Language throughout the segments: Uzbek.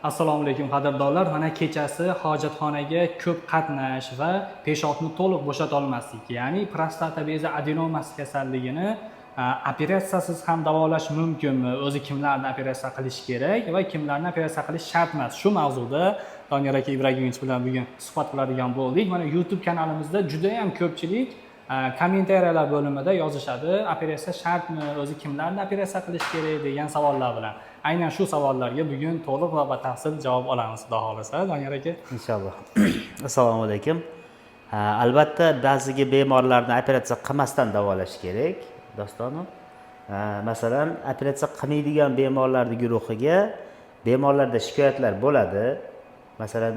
Assalomu alaykum, qadrdonlar. Mana, kechasi hojatxonaga ko'p qatnash va peshobni to'liq bo'shatolmaslik, ya'ni prostata bezi adenomasi kasalligini operatsiyasiz ham davolash mumkinmi? O'zi kimlarni operatsiya qilish kerak va kimlarni operatsiya qilish shart emas? Shu mavzuda Doniyor aka Ibragimovich bilan bugun suhbat qiladigan bo'ldik. Mana, YouTube kanalimizda judayam ko'pchilik kommentariyalar bo'limida yozishadi, operatsiya shartmi, o'zi kimlarni operatsiya qilish kerak degan savollar bilan. Aynan shu savollarga bugun to'liq va batafsil javob olamiz, xudo xohlasa, Doniyor aka. Inshaalloh. Assalomu alaykum. Ha, albatta, ba'ziga bemorlarni operatsiya qilmasdan davolash kerak, Dostonov. Ha, masalan, operatsiya qilmaydigan bemorlarni guruhiga bemorlarda shikoyatlar bo'ladi. Masalan,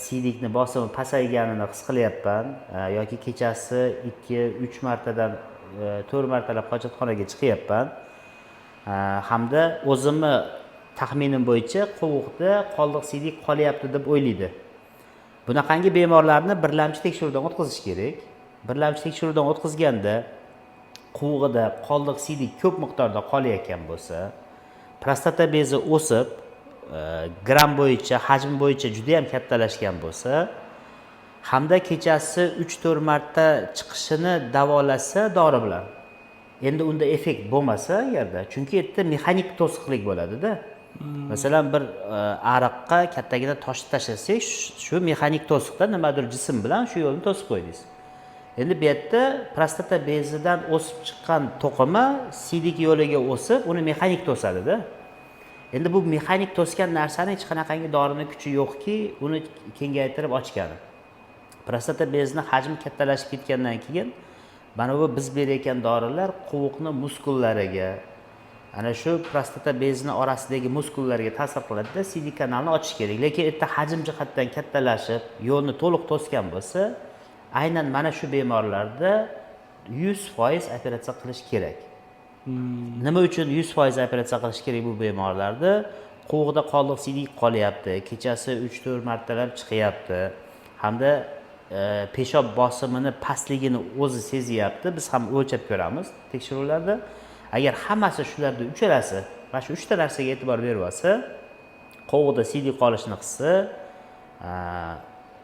siydikni bosimi pasayganini his qilyapman yoki kechasi 2-3 martadan 4 martalab hojatxonaga chiqyapman. Hamda o'zimni taxminim bo'yicha qovuqda qoldiq siydik qolyapti deb o'ylaydi. Bunaqangi bemorlarni birlamchi tekshiruvdan o'tkazish kerak. Birlamchi tekshiruvdan o'tkazganda quvug'ida qoldiq siydik ko'p miqdorda qolayotgan bo'lsa, prostata bezi o'sib, gramm bo'yicha, hajm bo'yicha juda yam kattalashgan bo'lsa hamda kechasi 3-4 marta chiqishini davolasa dori bilan, endi unda effekt bo'lmasa agarda, chunki yerda mexanik to'siqlik bo'ladida. Masalan, bir ariqqa kattagina toshni tashlasak, shu mexanik to'siqda nimadir jism bilan shu yo'lni to'sib qo'ydingiz. Endi bu yerda prostata bezidan o'sib chiqqan to'qima siydik yo'liga o'sib, uni mexanik to'sadida. Endi bu mexanik to'sgan narsani hech qanaqangi dorini kuchi yo'qki, uni kengaytirib ochgani. Prostata bezini hajmi kattalashib ketgandan keyin mana bu biz berayotgan dorilar qovuqni muskullariga, ana shu prostata bezini orasidagi muskullarga ta'sir qiladida, siydik kanalni ochish kerak. Lekin erta hajm jihatdan kattalashib, yo'lni to'liq to'sgan bo'lsa, aynan mana shu bemorlarda 100% operatsiya qilish kerak. Nima uchun 100% operatsiya qilish kerak bu bemorlarda? Quvug'ida qoldiq siydik qolyapti, kechasi 3-4 martalab chiqyapti hamda peshob bosimini pastligini o'zi sezyapti, biz ham o'lchab ko'ramiz tekshiruvlarda. Agar hammasi shularda uchalasi, mana shu uchta narsaga e'tibor berib olsa, qovug'ida siydik qolishini hissi,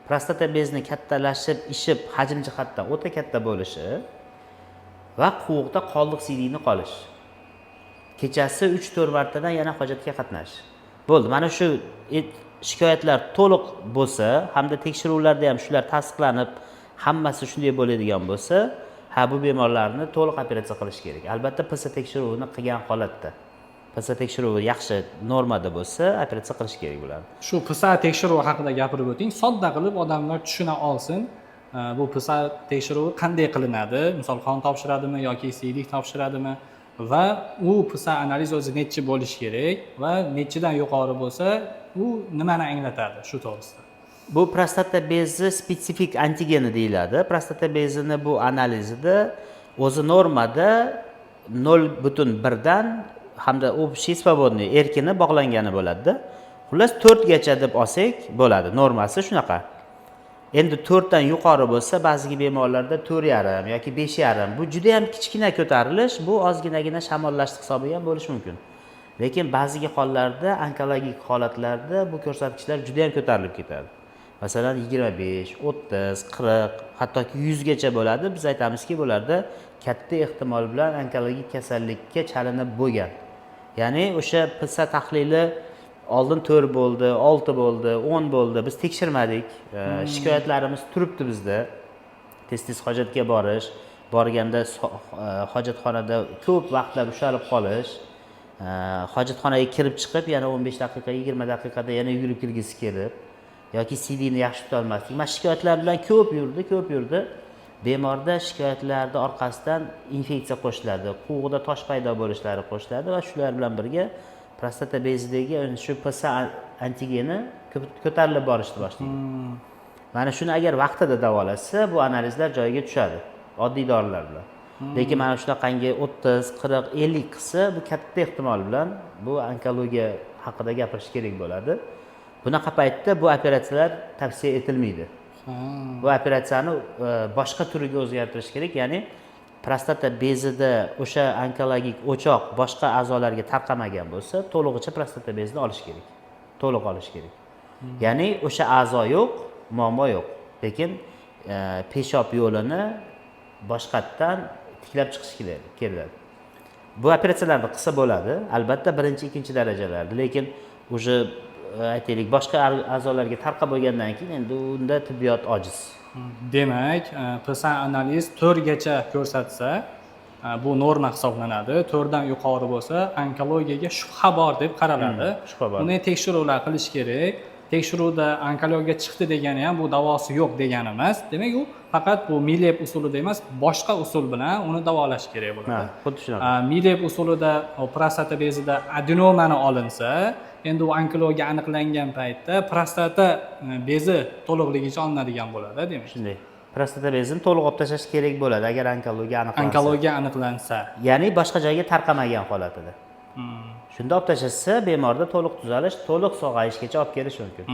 prostata bezini kattalashib, ishib, hajm jihatdan o'ta katta bo'lishi va quvuqda qoldiq siydikni qolish, kechasi 3-4 martadan yana hojatga qatnash bo'ldi, mana shu shikoyatlar to'liq bo'lsa hamda tekshiruvlarda ham shular tasdiqlanib, hammasi shunday bo'ladigan bo'lsa, ha, bu bemorlarni to'liq operatsiya qilish kerak. Albatta, PSA tekshiruvini qilgan holatda, PSA tekshiruvi yaxshi normada bo'lsa, operatsiya qilish kerak bularni. Shu PSA tekshiruvi haqida gapirib o'ting, sodda qilib, odamlar tushuna olsin. Bu PSA tekshiruvi qanday qilinadi? Misol, qon topshiradimi yoki siydik topshiradimi va u PSA analiz o'zi nechi bo'lishi kerak va nechidan yuqori bo'lsa, u nimani anglatadi, shu to'g'risida. Bu prostata bezi spetsifik antigeni deyiladi. Prostata bezini bu analizida o'zi normada 0,1dan hamda общий свободный, erkini bog'langani bo'ladida. Xullas, 4gacha deb olsak bo'ladi, normasi shunaqa. Endi 4dan yuqori bo'lsa, ba'zi bemorlarda 4,5 yoki 5,5, bu juda yam kichkina ko'tarilish, bu ozginagina shamollashni hisobiga ham bo'lishi mumkin. Lekin ba'zi hollarda, onkologik holatlarda bu ko'rsatkichlar juda yam ko'tarilib ketadi. Masalan, 25, 30, 40, hattoki 100gacha bo'ladi. Biz aytamizki, bularda katta ehtimol bilan onkologik kasallikka chalinib bo'lgan. Ya'ni o'sha PSA tahlili oldin 4 bo'ldi, 6 bo'ldi, 10 bo'ldi, biz tekshirmadik. Shikoyatlarimiz turibdi bizda, tez tez hojatga borish, borganda hojatxonada ko'p vaqtlar ushalib qolish, hojatxonaga kirib chiqib, yana 15 daqiqa, 20 daqiqada yana yugurib kirgisi kelib yoki siydikni yaxshi tutolmaslik, mana shikoyatlar bilan ko'p yurdi, ko'p yurdi. Bemorda shikoyatlarni orqasidan infeksiya qo'shiladi, quvug'ida tosh paydo bo'lishlari qo'shiladi va shular bilan birga prostata bezidagi shu PSA antigeni ko'tarilib borishni boshlaydi. Mana shuni agar vaqtida davolasa, bu analizlar joyiga tushadi oddiy dorilar bilan. Lekin mana shunaqangi 30, 40, 50 qilsa, bu katta ehtimol bilan bu onkologiya haqida gapirish kerak bo'ladi. Bunaqa paytda bu operatsiyalar tavsiya etilmaydi. Bu operatsiyani boshqa turiga o'zgartirish kerak, ya'ni prostata bezida o'sha onkologik o'choq boshqa a'zolarga tarqamagan bo'lsa, to'lig'icha prostata bezini olish kerak. To'liq olish kerak. Ya'ni o'sha a'zo yo'q, muammo yo'q, lekin peshob yo'lini boshqatdan tiklab chiqish keladi. Bu operatsiyalarni qilsa bo'ladi albatta, birinchi, ikkinchi darajalarda, lekin уже aytaylik, boshqa a'zolarga tarqab bo'lgandan keyin endi unda tibbiyot ojiz. Demak, PSA analiz 4gacha ko'rsatsa, bu norma hisoblanadi. 4dan yuqori bo'lsa, onkologiyaga shubha bor deb qaraladi. Shubha bor. Uni tekshiruvlar qilish kerak. Tekshiruvda onkologiya chiqdi degani ham bu davosi yo'q degani emas. Demak, u faqat bu Milep usulida emas, boshqa usul bilan uni davolash kerak bo'ladi. Ha, xuddi shunaqa. Milep usulida o prostata bezida adenomani olinsa, endi u onkologiya aniqlangan paytda prostata bezi to'liqligicha olinadigan bo'ladi, demak. Shunday, prostata bezini to'liq olib tashlash kerak bo'ladi, agar onkologiya aniqlansa. Onkologiya aniqlansa. Ya'ni boshqa joyga tarqamagan holatida. Shunda olib tashlashsa, bemorda to'liq tuzalish, to'liq sog'ayishgacha olib kelish mumkin.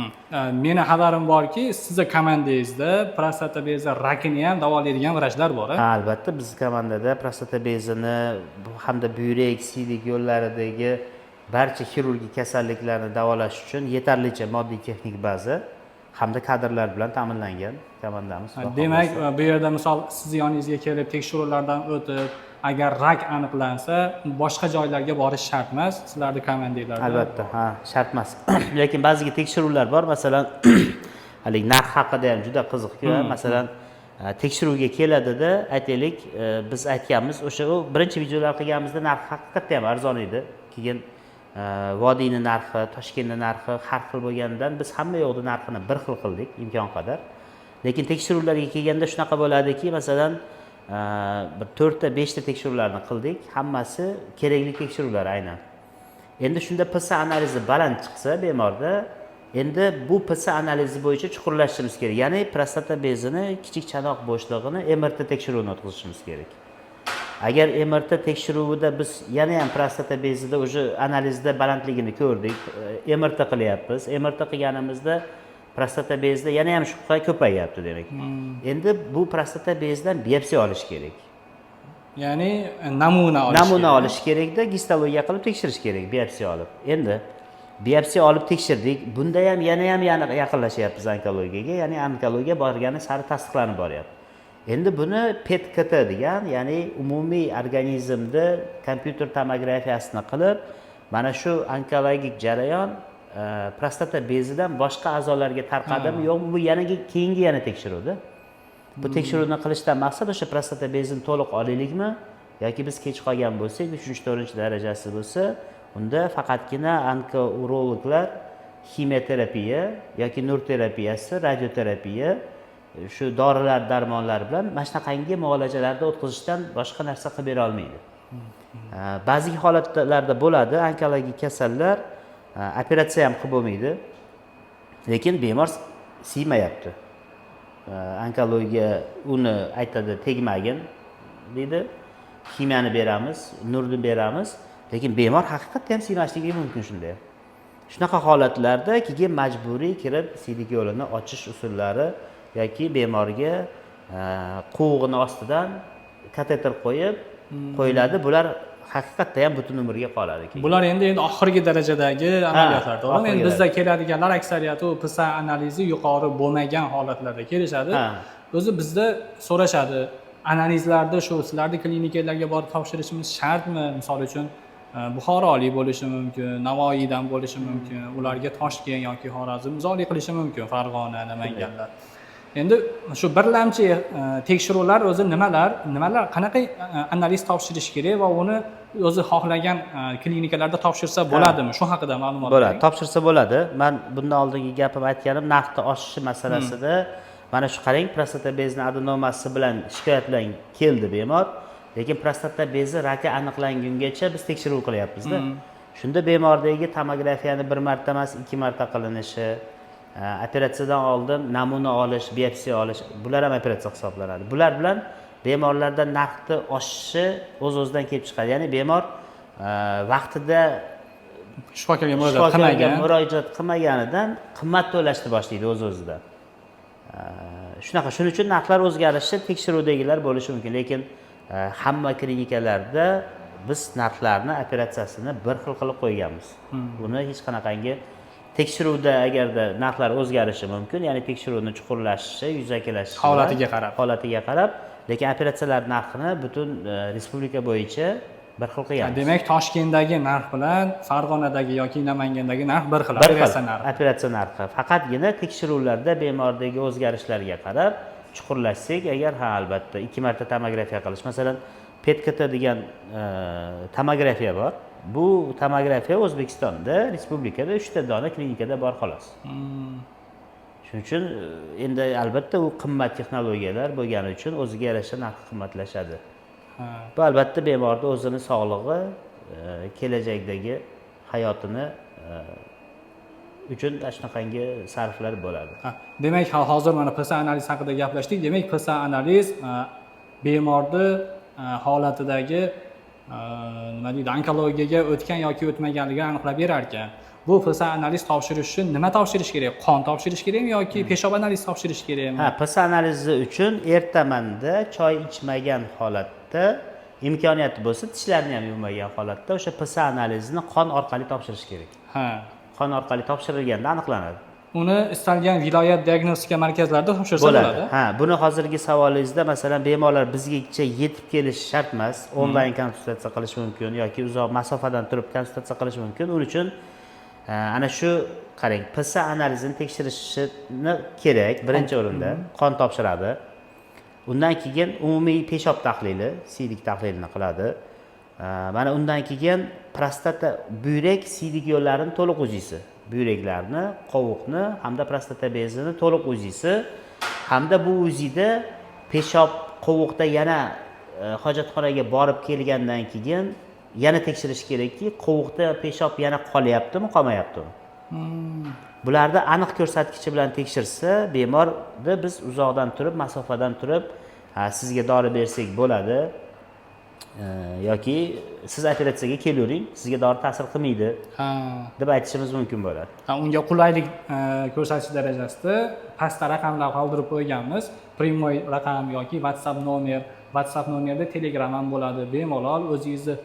Meni xabarim borki, sizni komandangizda prostata bezi rakini ham davolaydigan vrachlar bor, a? Ha, albatta, biz komandada prostata bezini hamda buyrak, siydik yo'llaridagi barcha xirurgik kasalliklarni davolash uchun yetarlicha moddiy texnik baza hamda kadrlar bilan ta'minlangan komandamiz. Xudo Demak, xohlasa. bu yerda, misol, sizni yoningizga kelib tekshiruvlardan o'tib, agar rak aniqlansa, boshqa joylarga borish shart emas, sizlarni komandanglarda. Albatta, ha, shart emas, lekin ba'ziga tekshiruvlar bor, masalan, haligi narx haqida ham juda qiziqku. Masalan, tekshiruvga keladida, aytaylik, biz aytganmiz, o'sha u birinchi videolar qilganimizda narx haqiqatda ham arzon edi. Keyin vodiyni narxi, Toshkentni narxi har xil bo'lganidan biz hamma yoqda narxini bir xil qildik imkon qadar. Lekin tekshiruvlarga kelganda shunaqa bo'ladiki, masalan, bir to'rtta, beshta tekshiruvlarni qildik, hammasi kerakli tekshiruvlar aynan. Endi shunda PSA analizi baland chiqsa bemorda, endi bu PSA analizi bo'yicha chuqurlashishimiz kerak, ya'ni prostata bezini kichik chanoq bo'shlig'ini MRT tekshiruvini o'tkazishimiz kerak. Agar MRT tekshiruvida biz yana ham prostata bezida уже analizda balandligini ko'rdik, MRT qilyapmiz, MRT qilganimizda prostata bezida yana ham shubha ko'payyapti, demak, endi bu prostata bezidan biopsiya olish kerak. Ya'ni namuna olish Namuna kerak. olish kerakda, gistologiya qilib tekshirish kerak biopsiya olib. Endi biopsiya olib tekshirdik, bunda ham yana ham yana yaqinlashyapmiz onkologiyaga, ya'ni onkologiya borgani sari tasdiqlanib boryapti. Endi buni PET KT degan, ya'ni umumiy organizmni kompyuter tomografiyasini qilib, mana shu onkologik jarayon prostata bezidan boshqa a'zolarga tarqadimi, yo'qmi, bu yanagi keyingi yana tekshiruvda. Bu tekshiruvni qilishdan maqsad o'sha prostata bezini to'liq olaylikmi yoki biz kech qolgan bo'lsak, uchinchi, to'rtinchi darajasi bo'lsa, unda faqatgina onkourologlar ximioterapiya yoki nur terapiyasi, radioterapiya, shu dorilar, darmonlar bilan mana shunaqangi muolajalarni o'tkazishdan boshqa narsa qilib bera olmaydi. Ba'zi holatlarda bo'ladi, onkologik kasallar operatsiya ham qilib bo'lmaydi, lekin bemor siymayapti. Onkologiya uni aytadi, tegmagin deydi, ximiyani beramiz, nurni beramiz, lekin bemor haqiqatda ham siymasligi mumkin. Shunda ham, shunaqa holatlarda keyin majburiy kirib siydik yo'lini ochish usullari yoki bemorga quvug'ini ostidan kateter qo'yib qo'yiladi. Bular haqiqatda ham butun umrga qoladi keyin. Bular endi oxirgi darajadagi amaliyotlar, to'g'rimi? Oxirgi. Endi bizda keladiganlar aksariyati u PSA analizi yuqori bo'lmagan holatlarda kelishadi. Ha. O'zi bizda so'rashadi, analizlarni shu sizlarni klinikalarga borib topshirishimiz shartmi? Misol uchun, buxorolik bo'lishi mumkin, Navoiydan bo'lishi mumkin, ularga Toshkent yoki Xorazm uzoqlik qilishi mumkin, Farg'ona, Namanganlar. Endi shu birlamchi tekshiruvlar o'zi nimalar, nimalar, qanaqa analiz topshirish kerak va uni o'zi xohlagan klinikalarda topshirsa bo'ladimi, shu haqida ma'lumot Bo'ladi, bering. topshirsa bo'ladi. Man bundan oldingi gapim, aytganim, narxni oshishi masalasida mana shu, qarang, prostata bezini adenomasi bilan shikoyat bilan keldi bemor, lekin prostata bezi raki aniqlangungacha biz tekshiruv qilyapmizda. Shunda bemordagi tomografiyani bir marta emas, ikki marta qilinishi, operatsiyadan oldin namuna olish, biopsiya olish, bular ham operatsiya hisoblanadi. Bular bilan bemorlarda narxni oshishi o'z o'zidan kelib chiqadi, ya'ni bemor vaqtida shifokorga murojaat shifokorga qilmagan. Murojaat qilmaganidan qimmat to'lashni boshlaydi o'z o'zidan. Shunaqa, shuning uchun narxlar o'zgarishi tekshiruvdagilar bo'lishi mumkin, lekin hamma klinikalarda biz narxlarni operatsiyasini bir xil qilib qo'yganmiz. Buni hech qanaqangi Tekshiruvda agarda narxlar o'zgarishi mumkin, ya'ni tekshiruvni chuqurlashishi, yuzakilashishi holatiga qarab. Holatiga qarab, lekin operatsiyalar narxini butun respublika bo'yicha bir xil qilganmiz. Demak, Toshkentdagi narx bilan Farg'onadagi yoki Namangandagi narx bir xil. Bir xil. Operatsiya narxi. Operatsiya narxi. Faqatgina tekshiruvlarda bemordagi o'zgarishlarga qarab chuqurlashsak agar, ha, albatta 2 marta tomografiya qilish. Masalan, PET-KT degan tomografiya bor. Bu tomografiya O'zbekistonda, respublikada 3 ta dona klinikada bor xolos. Shuning uchun endi albatta u qimmat texnologiyalar bo'lgani uchun o'ziga yarasha narxi qimmatlashadi. Bu albatta bemorni o'zini sog'lig'i, kelajakdagi hayotini uchun shunaqangi sarflar bo'ladi. Demak, hozir mana PSA analiz haqida gaplashdik. Demak, PSA analiz bemorni holatidagi nima deydi, onkologiyaga o'tgan yoki o'tmaganligini aniqlab berar ekan. Bu PSA analiz topshirish uchun nima topshirish kerak? Qon topshirish kerakmi yoki peshob analiz topshirish kerakmi? Ha, PSA analizi uchun ertamanda choy ichmagan holatda, imkoniyati bo'lsa tishlarni ham yuvmagan holatda o'sha PSA analizini qon orqali topshirish kerak. Qon orqali topshirilganda aniqlanadi. Uni istalgan viloyat diagnostika markazlarida topshirsa bo'ladi. Ha, buni hozirgi savolingizda, masalan, bemorlar bizgacha yetib kelishi shart emas. Onlayn konsultatsiya qilish mumkin yoki uzoq masofadan turib konsultatsiya qilish mumkin. Uning uchun ana shu qarang, PSA analizini tekshirishini kerak birinchi o'rinda, qon topshiradi. Undan keyin umumiy peshob tahlili, siydik tahlilini qiladi. Mana undan keyin prostata, buyrak, siydik yo'llarini to'liq UZIsi, buyraklarni, qovuqni hamda prostata bezini to'liq UZIsi hamda bu UZIda peshob qovuqda yana hojatxonaga borib kelgandan keyin yana tekshirish kerakki, qovuqda peshob yana qolyaptimi, qolmayaptimi. Bularni aniq ko'rsatkichi bilan tekshirsa, bemorni biz uzoqdan turib, masofadan turib, sizga dori bersak bo'ladi, yoki siz operatsiyaga kelavering, sizga dori ta'sir qilmaydi deb aytishimiz mumkin bo'ladi. Ha, unga qulaylik ko'rsatish darajasida pastda raqamlar qoldirib qo'yganmiz. Прямой raqam yoki WhatsApp nomer, WhatsApp nomerda Telegram ham bo'ladi. Bemalol o'zingizni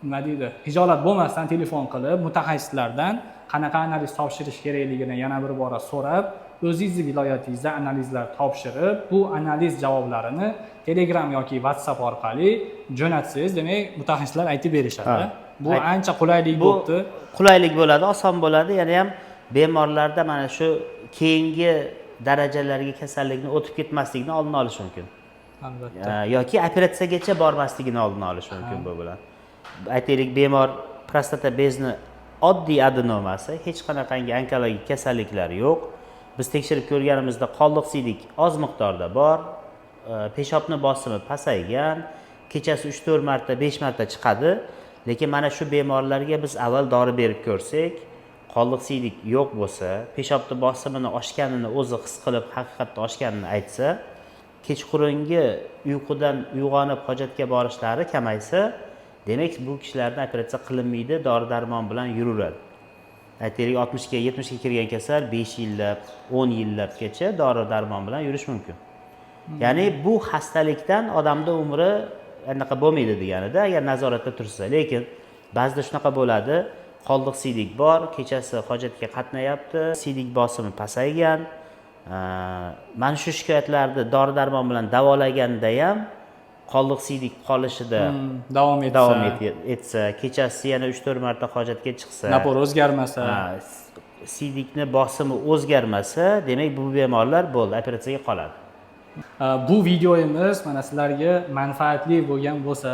nima deydi, hijolat bo'lmasdan telefon qilib, mutaxassislardan qanaqa analiz topshirish kerakligini yana bir bora so'rab, o'zingizni viloyatingizda analizlar topshirib, bu analiz javoblarini Telegram yoki WhatsApp orqali jo'natsangiz, demak, mutaxassislar aytib berishadi. Bu ancha qulaylik Bu bo'libdi. qulaylik bo'ladi, oson bo'ladi. Yana ham bemorlarda mana shu keyingi darajalarga kasallikni o'tib ketmasligini oldini olish mumkin. Albatta. Yoki operatsiyagacha bormasligini oldini olish mumkin bu bilan. Aytaylik, bemor prostata bezni oddiy adenomasi, hech qanaqangi onkologik kasalliklar yo'q. Biz tekshirib ko'rganimizda qoldiq siydik oz miqdorda bor, peshobni bosimi pasaygan, kechasi 3-4 marta, 5 marta chiqadi. Lekin mana shu bemorlarga biz avval dori berib ko'rsak, qoldiq siydik yo'q bo'lsa, peshobni bosimini oshganini o'zi his qilib, haqiqatda oshganini aytsa, kechqurungi uyqudan uyg'onib hojatga borishlari kamaysa, demak, bu kishilarni operatsiya qilinmaydi, dori darmon bilan yuraveradi. Aytaylik, 60 ga, 70 ga kirgan kasal 5 yillab, 10 yillabgacha dori darmon bilan yurish mumkin. Ya'ni bu xastalikdan odamni umri anaqa bo'lmaydi deganida, agar nazoratda tursa. Lekin ba'zida shunaqa bo'ladi, qoldiq siydik bor, kechasi hojatga qatnayapti, siydik bosimi pasaygan. Mana shu shikoyatlarni dori darmon bilan davolaganda ham qoldiq siydik qolishida Davom etsa, davom etsa, kechasi yana 3-4 marta hojatga chiqsa, напор o'zgarmasa, ha, siydikni bosimi o'zgarmasa, demak, bu bemorlar bo'ldi, operatsiyaga qoladi. Bu videomiz mana sizlarga manfaatli bo'lgan bo'lsa,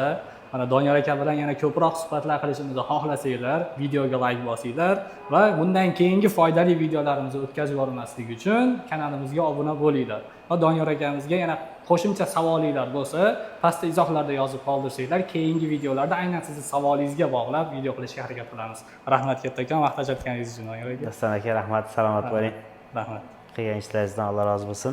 mana Doniyor aka bilan yana ko'proq suhbatlar qilishimizni xohlasanglar, videoga layk bosinglar va bundan keyingi foydali videolarimizni o'tkazib yubormaslik uchun kanalimizga obuna bo'linglar. Va Doniyor akamizga yana qo'shimcha savolinglar bo'lsa, pastda izohlarda yozib qoldirsanglar, keyingi videolarda aynan sizni savolingizga bog'lab video qilishga harakat qilamiz. Rahmat kattakon vaqt ajratganingiz uchun, Doniyor aka. Doston aka, rahmat, salomat bo'ling. Rahmat. Qilgan ishlaringizdan Alloh rozi bo'lsin.